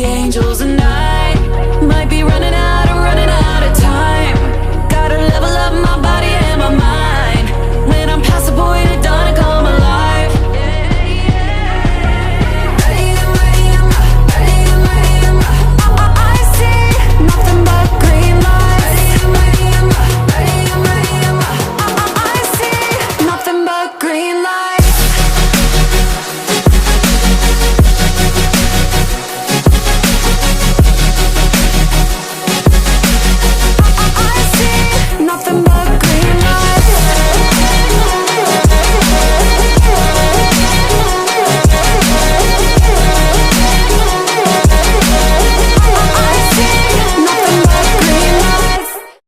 angels and I might be running out of running out of time. Gotta level up my body and my mind. When I'm past the point of.